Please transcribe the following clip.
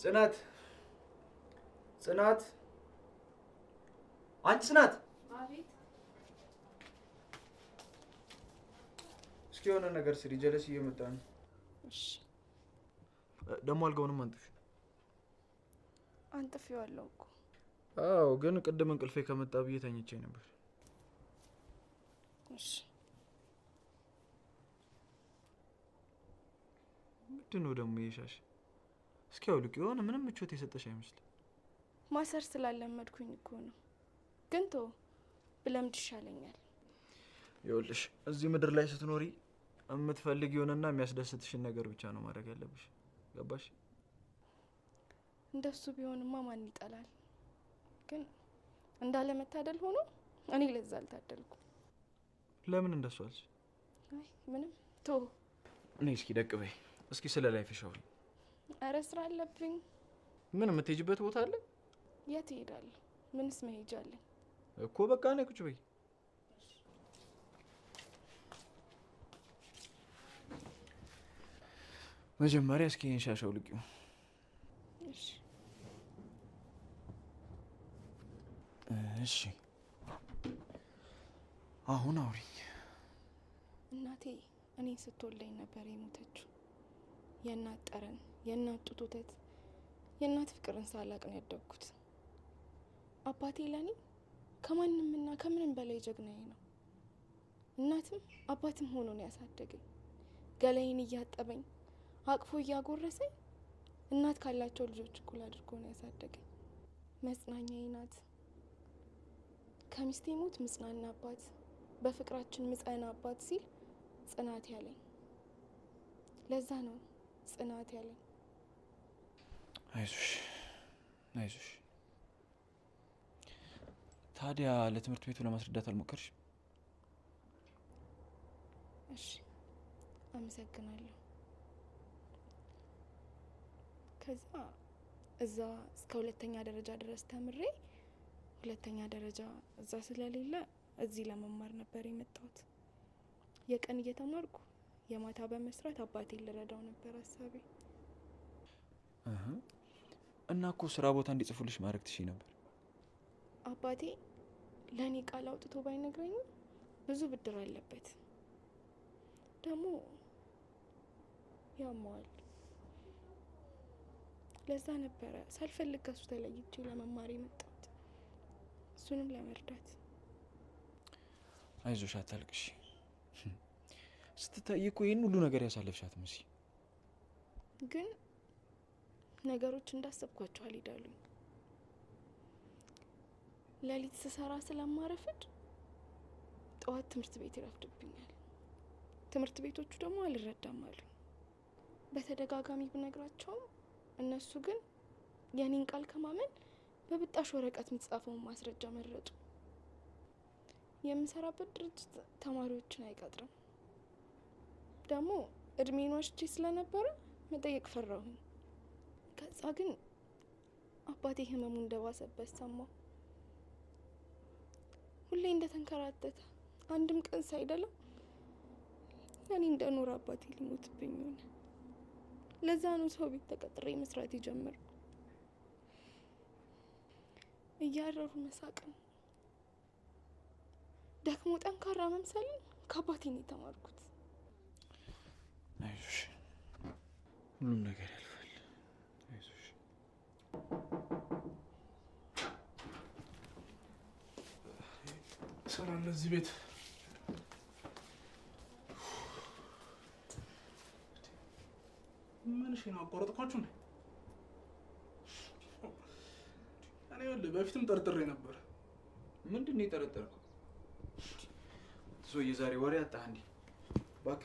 ጽናት፣ ጽናት፣ አንቺ ጽናት። አቤት። እስኪ የሆነ ነገር ስሪ፣ ጀለስ እየመጣ ነው። እሺ። ደግሞ አልጋውንም አንጥፊ። አንጥፊዋለሁ እኮ። አዎ፣ ግን ቅድም እንቅልፌ ከመጣ ብዬ ተኝቼ ነበር። እሺ። ምንድን ነው ደግሞ ይሄ ሻሽ? እስኪ አውልቂ። የሆነ ምንም ምቾት የሰጠሽ አይመስልም። ማሰር ስላለመድኩኝ እኮ ነው። ግን ተው፣ ብለምድ ይሻለኛል። ይኸውልሽ፣ እዚህ ምድር ላይ ስትኖሪ የምትፈልጊውንና የሚያስደስትሽን ነገር ብቻ ነው ማድረግ ያለብሽ። ገባሽ? እንደሱ ቢሆንማ ማን ይጠላል? ግን እንዳለመታደል ሆኖ እኔ ለዛ አልታደልኩም። ለምን እንደሱ አልሽ? አይ ምንም፣ ተው። እኔ እስኪ ደቅ በይ። እስኪ ስለ life ሽ አውሪኝ። ኧረ ስራ አለብኝ። ምን የምትሄጂበት ቦታ አለ? የት እሄዳለሁ? ምንስ መሄጃ አለኝ? እኮ በቃ ነይ ቁጭ በይ። መጀመሪያ እስኪ ይሄን ሻሽ አውልቂው። እሺ። እሺ፣ አሁን አውሪኝ። እናቴ እኔን ስትወልደኝ ነበር የሞተችው። የእናት ጠረን፣ የእናት ጡት ወተት፣ የእናት ፍቅርን ሳላቅ ነው ያደግኩት። አባቴ ለእኔ ከማንምና ከምንም በላይ ጀግናዬ ነው። እናትም አባትም ሆኖ ነው ያሳደገኝ። ገላዬን እያጠበኝ አቅፎ እያጎረሰኝ እናት ካላቸው ልጆች እኩል አድርጎ ነው ያሳደገኝ። መጽናኛዬ ናት። ከሚስቴ ሞት ምጽናና አባት፣ በፍቅራችን ምጸና አባት ሲል ጽናት ያለኝ። ለዛ ነው ጽናት ያለኝ። አይዞሽ፣ አይዞሽ። ታዲያ ለትምህርት ቤቱ ለማስረዳት አልሞከርሽ? እሺ፣ አመሰግናለሁ። ከዛ እዛ እስከ ሁለተኛ ደረጃ ድረስ ተምሬ ሁለተኛ ደረጃ እዛ ስለሌለ እዚህ ለመማር ነበር የመጣሁት። የቀን እየተማርኩ የማታ በመስራት አባቴን ልረዳው ነበር ሀሳቤ። እና እኮ ስራ ቦታ እንዲጽፉልሽ ማድረግ ትችይ ነበር። አባቴ ለእኔ ቃል አውጥቶ ባይነግረኝም ብዙ ብድር አለበት። ደግሞ ያመዋል። ለዛ ነበረ ሳልፈልግ ከሱ ተለይቼ ለመማር የመጣሁት፣ እሱንም ለመርዳት። አይዞሽ፣ አታልቅሽ። ስትታይ እኮ ይህን ሁሉ ነገር ያሳለፍሻት መሲ። ግን ነገሮች እንዳሰብኳቸው አልሄዳሉኝ። ሌሊት ስሰራ ስለማረፍድ ጠዋት ትምህርት ቤት ይረፍድብኛል። ትምህርት ቤቶቹ ደግሞ አልረዳም አሉ። በተደጋጋሚ ብነግራቸውም እነሱ ግን የኔን ቃል ከማመን በብጣሽ ወረቀት የምትጻፈውን ማስረጃ መረጡ። የምሰራበት ድርጅት ተማሪዎችን አይቀጥርም። ደግሞ እድሜን ዋሽቼ ስለነበረ መጠየቅ ፈራሁኝ። ከዛ ግን አባቴ ህመሙ እንደባሰበት ሰማሁ። ሁሌ እንደተንከራተተ አንድም ቀን ሳይደለው እኔ እንደኖረ አባቴ ሊሞትብኝ ሆነ። ለዛ ነው ሰው ቤት ተቀጥሬ መስራት የጀመርኩት። እያረሩ መሳቅን፣ ደክሞ ጠንካራ መምሰልን ከአባቴ ነው የተማርኩት። አይዞሽ፣ ሁሉም ነገር ያልፋል። አይዞሽ። ሰላም ለዚህ ቤት። ምን እሺ ነው አቋረጥኳችሁ እንዴ? እኔ ይኸውልህ በፊትም ጠርጥሬ ነበር። ምንድን ነው የጠረጠርከው? ሰውዬ ዛሬ ወሬ አጣህ እንዴ? እባክህ።